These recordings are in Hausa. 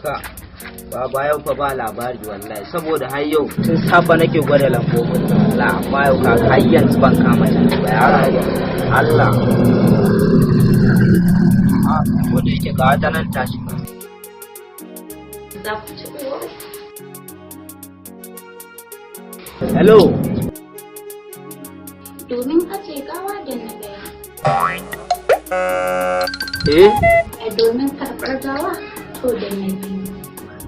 Ka baba, yau fa ba labari wallahi, saboda har yau tun safa nake gwada lambobin nan wallahi, amma yau ka har yanzu ban kama ta ba. Ya Allah, a ko da yake ga wata nan ta shiga. Za ku ci uwar. Hello. Domin ajiye gawa, danna ɗaya. Eh. A domin karɓar gawa, to danna biyu.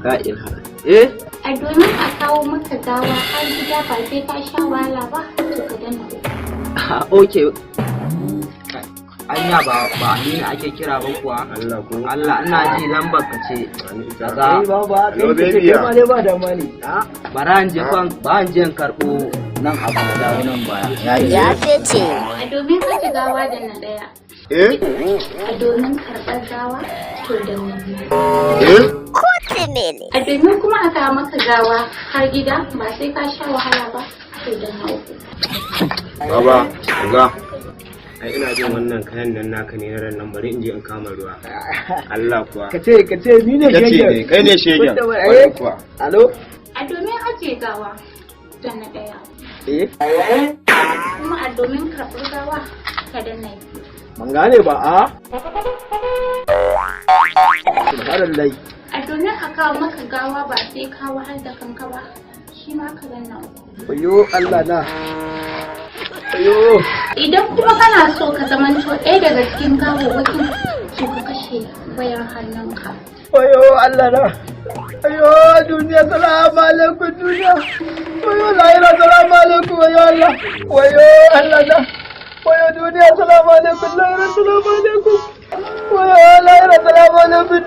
Ka ilaha, eh. A domin a kawo maka gawa har gida ba sai ka sha wahala ba, to ka danna uku. Okay, anya ba ba ni ne ake kira ba kuwa? Allah ko. Allah, ina ji lambar ka ce daga Kai ba ba Hello, kai baby. kai ma dai ba dama ne. Bara in je fan ba in je in karɓo nan abu na dawo nan baya yayi. Ya fice. A domin ajiye gawa, danna ɗaya. Eh. A domin karɓar gawa, to danna biyu. Eh. Kotimele. A domin kuma a kawo maka gawa har gida ba sai ka sha wahala ba, to danna uku. Baba, ga. Ai ina jin wannan kayan nan naka ne na ran nan, bari in je in kama ruwa. Allah kuwa. Ka ce ni ne Kace shegen. ne, kai ne shegen. Wanda wai- Kwarai eh. kuwa. Alo. A domin ajiye gawa, danna ɗaya. Eh. Kuma a domin karɓar gawa, ka danna biyu. Ban gane ba a. Subhanallah. A domin a kawo maka gawa ba sai ka wahal da kanka ba, shi ma ka danna uku. Wayo Allah na. Wayo. Idan kuma kana so ka zamanto ɗaya daga cikin gawawwakin, to ka kashe wayar hannunka. Wayo Allah na. Wayo duniya, salamu alaikum duniya. Wayo lahira, salamu alaikum, wayo Allah. Wayo Allah na. Wayo duniya, salamu alaikum, lahira, salamu alaikum. Wayo lahira, salamu alaikum.